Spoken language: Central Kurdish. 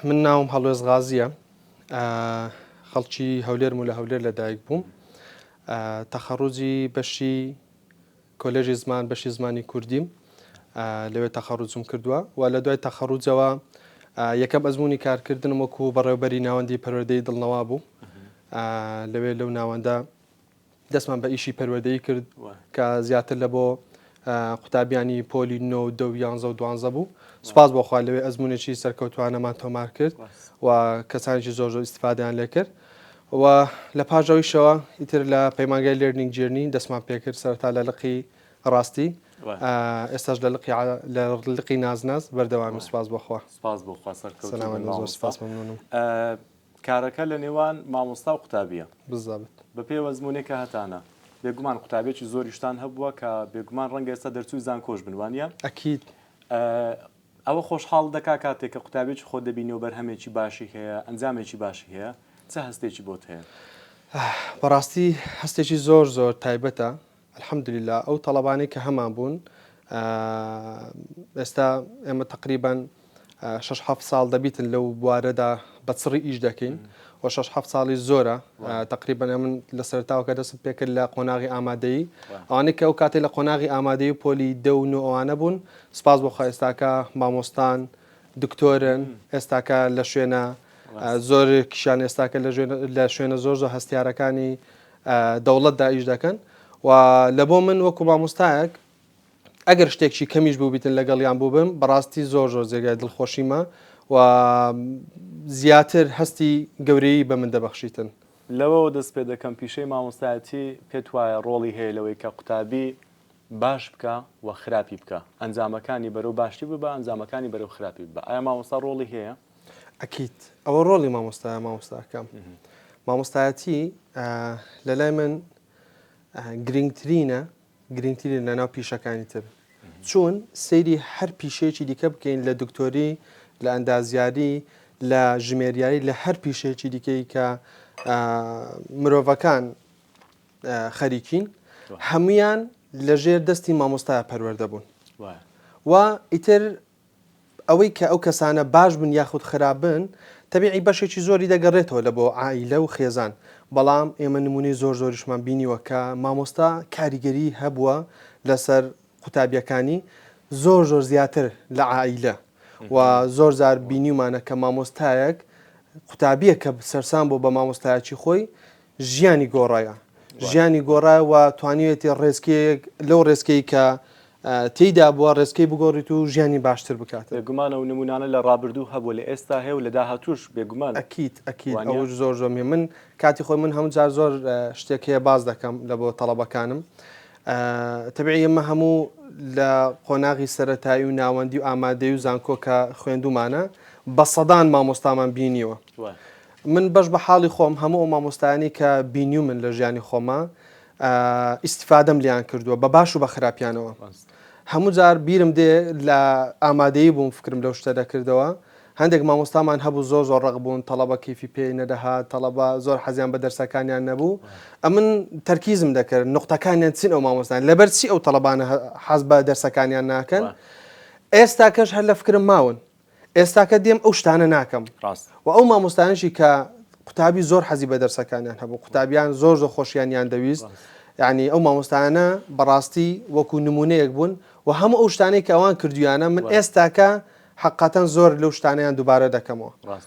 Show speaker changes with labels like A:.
A: من ناوم هەڵوێست غازییە، خەڵکی هەولێرم و لە هەولێر لەدایک بووم. تەخەڕوجی بەشی کۆلێژی زمان بەشی زمانی کوردیم لەوێ تەخەڕوجم کردووە و لە دوای تەخەڕوجەوە یەکەم ئەزمموی کارکردنم وەکو بەڕێوبەری ناوەندی پەروەردەی دڵنەوا بوو لەوێ لەو ناوەندە دەستمان بە ئیشی پەروەردەیی کرد کە زیاتر لە بۆ قوتابیانی پۆلی نۆ و دە و یانزە و دوانزە بوو سوپاس بۆ خوا لەوێ ئەزمونێکی سەرکەوتوانەمان تۆمار کرد و کەسانێکی زۆر زۆر ئیسیفادەیان لێ کرد و لە پاژەوەیشەوە ئیتر لە پەیمانگای Learning Journey دەستمان پێکرد سەرتا لە لقی ڕاستی ئێستاش لە لقی لە لقی نازناز بەردەوامی سوپاس بۆ خوا
B: سپاس بۆ خوا سەرکەوتوو سپاس ممنونم کارەکە لە نێوان مامۆستا و قوتابییە.
A: بالضبط.
B: بە پێی ئەو ئەزموونەی کە هەتانە، بێگومان قوتابییەکی زۆریشتان هەبووە کە بێگومان ڕەنگە ئێستا دەرچووی زانکۆش بن، وانییە؟
A: ئەکید.
B: ئەوە خۆشحاڵت دەکا کاتێک کە قوتابییەکی خۆت دەبینی و بەرهەمێکی باشی هەیە، ئەنجامێکی باشی هەیە، چ هەستێکی بۆت هەیە؟
A: بەڕاستی هەستێکی زۆر زۆر تایبەتە، الحمدللە ئەو تەڵەبانەی کە هەمان بوون ئێستا ئێمە تەقریبەن شەش حەفت ساڵ دەبیتن لەو بوارەدا بە چڕی ئیش دەکەین و شەش حەفت ساڵی زۆرە تقریبا من لە سەرتاوە کە دەستم پێکرد لە قۆناغی ئامادەیی ئەوانەی کە ئەو کاتێک لە قۆناغی ئامادەی و پۆلی دە و نۆ ئەوانە بوون سپاس بۆ خوا ئێستاکە مامۆستان دکتۆرن ئێستاکە لە شوێنە زۆر کیشان ئێستاکە لە شوێنە زۆر زۆر هەستیارەکانی دەوڵەتدا ئیش دەکەن و لە بۆ من وەکو مامۆستایەک ئەگەر شتێکشی کەمیش بووبیتن لەگەڵیان بووبم بەڕاستی زۆر زۆر جێگای دڵخۆشیمە و زیاتر هەستی گەورەیی بە من دەبەخشیتن.
B: لەوەوە دەست پێ دەکەم پیشەی مامۆستایەتی پێت وایە ڕۆڵی هەیە لەوەی کە قوتابی باش بکا و خراپی بکا ئەنجامەکانی بەرەو باشی ببا ئەنجامەکانی بەرەو خراپی ببا ئایا مامۆستا ڕۆڵی هەیە؟
A: ئەکید ئەوە ڕۆڵی مامۆستایە مامۆستاکەم مامۆستایەتی لەلای من گرنگترینە گرنگترین لە ناو پیشەکانی تر چون سەیری هەر پیشەیەکی دیکە بکەین لە دکتۆری لە ئەندازیاری لە ژمێریاری لە هەر پیشەیەکی دیکەی کە مرۆڤەکان خەریکین هەمویان لەژێر دەستی مامۆستای پەروەردە بوون و ئیتر ئەوەی کە ئەو کەسانە باش بن یاخود خراپ بن تەبیعی بەشێکی زۆری دەگەڕێتەوە لە بۆ عائیلە و خێزان بەڵام ئێمە نمونەی زۆر زۆریشمان بینیوە کە مامۆستا کاریگەری هەبووە لەسەر قوتابیەکانی زۆر زۆر زیاتر لە عائیلە و زۆر جار بینیومانە کە مامۆستایەک قوتابیە کە سەرسام بوو بە مامۆستایەکی خۆی ژیانی گۆڕایە ژیانی گۆڕایە و توانیوێتی ڕێچکەیەک لەو ڕێچکەی کە تێیدا بووە ڕێچکەی بگۆڕیت و ژیانی باشتر بکات.
B: بێگومان ئەو نموونانە لە ڕابردوو هەبووە لە ئێستا هەیە و لە داهاتووش بێگومان.
A: ئەکید ئەکید ئەوش زۆر زۆر مهمە من کاتی خۆی من هەموو جار زۆر شتێک هەیە باس دەکەم لە بۆ تەڵەبەکانم تەبعی ئێمە هەموو لە قۆناغی سەرەتایی و ناوەندی و ئامادەی و زانکۆ کە خوێندومانە بە سەدان مامۆستامان بینیوە من بەش بە حاڵی خۆم هەموو ئەو مامۆستایانەی کە بینیومن لە ژیانی خۆما ئیستیفادەم لیان کردووە بە باش و بە خراپیانەوە هەموو جار بیرم دێ لە ئامادەیی بووم فکرم لەو شتە دەکردەوە هەندێک مامۆستامان هەبوو زۆر زۆر ڕق بوون تەڵەبە کەیفی پێی نەدەهات تەڵەبە زۆر حەزیان بە دەرسەکانیان نەبوو ئەمن تەرکیزم دەکرد نقطەکانیان چین ئەو مامۆستان لەبەر چی ئەو تەڵەبانە حەز بە دەرسەکانیان ناکەن ئێستاکەش هەر لە فکرم ماون ئێستاکە دێم ئەو شتانە ناکەم
B: ڕاست.
A: وە ئەو مامۆستایانەشی کە قوتابی زۆر حەزی بە دەرسەکانیان هەبوو قوتابیان زۆر زۆر خۆشیانیان دەویست یعنی ئەو مامۆستایانە بەڕاستی وەکو نمونەیەک بوون و هەموو ئەو شتانەی کە ئەوان کردویانە من ئێستاکە حقەتەن زۆر لەو شتانەیان دووبارە دەکەمەوە.
B: ڕاست.